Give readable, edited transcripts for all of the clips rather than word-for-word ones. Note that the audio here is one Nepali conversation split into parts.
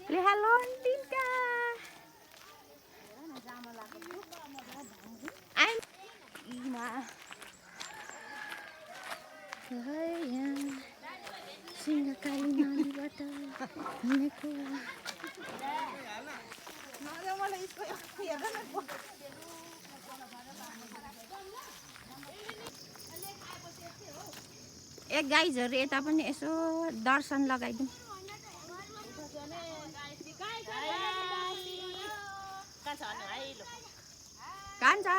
ले हेलो अन्तिका आइ इमा सिंहकाली नदीबाट हिँडेको ए गाइजहरु यता पनि यसो दर्शन लगाइदिउँ कान्छा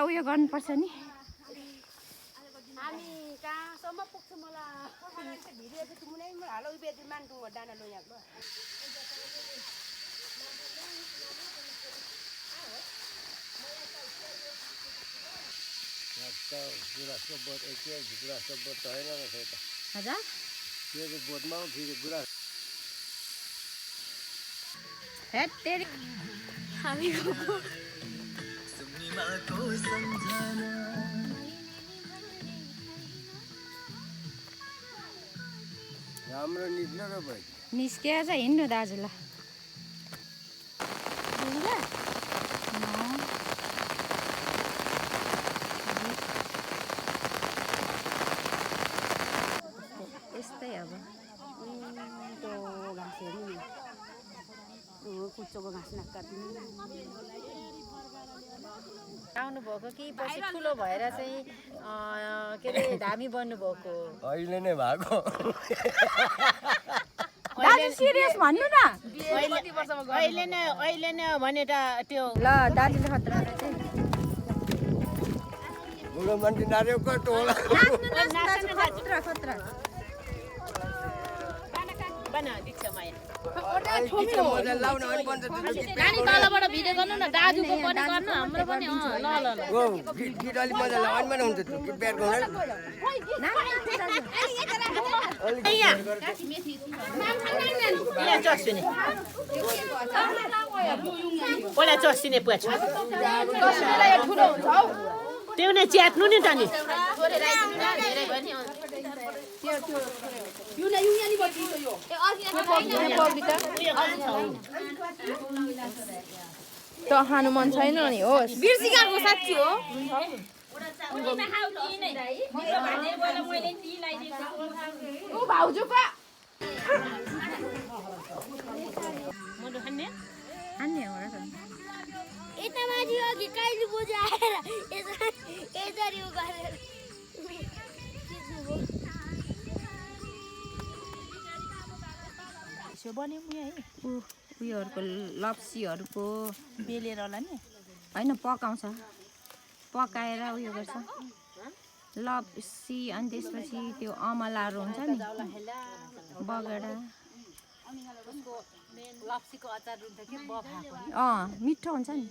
उयो गर्नुपर्छ नि हामी कहाँसम्म पुग्छौँ मलाई भिडियो चाहिँ मुनै हालो बेदी मान्टुङ डाना लोयाको गुराँसको बोट गुराँसको बोट त होइन रहेछ त हजुर त्यो बोटमा फेरि गुराँस हेट तेरी हामी गएको राम्रो निस्क्यो र भाइ निस्किएर चाहिँ हिँड्नु दाजु ल यस्तै अब त्यो घाँस हेर्नु नि कुच्चोको घाँस नकाट्नु आउनु भएको कि पछि ठुलो भएर चाहिँ के अरे धामी बन्नु भएको अहिले नै भएको दाजु सिरियस भन्नु न अहिले नै भने त त्यो ल दाजुले खतरा चाहिँ बुढो मान्छे नाच्यो कस्तो होला खतरा खतरा बना दीक्षा माया नानी तलबाट भिडियो गर्नु न दाजुको पनि गर्नु हाम्रो पनि ल ल ल गीत अलिक मजा लगाउनु पनि हुन्छ त्यो गीत बिहार गाउनु यहाँ चस्सिने पहिला चस्सिने पुग्छ त्यो नै च्यात्नु नि त नि त खानु मन छैन नि होस् बिर्सिकाको साँच्ची हो भाउजूको अन्य हो र यता माथि अघि काइली बोजू आएर यसरी उ गरेर बन्यो है उयोहरूको लप्सीहरूको बेलेर होला नि होइन पकाउँछ पकाएर उयो गर्छ लप्सी अनि त्यसपछि त्यो अमलाहरू हुन्छ नि बगडा लप्सीको अचार रुन्छ कि बफाको मिठो हुन्छ नि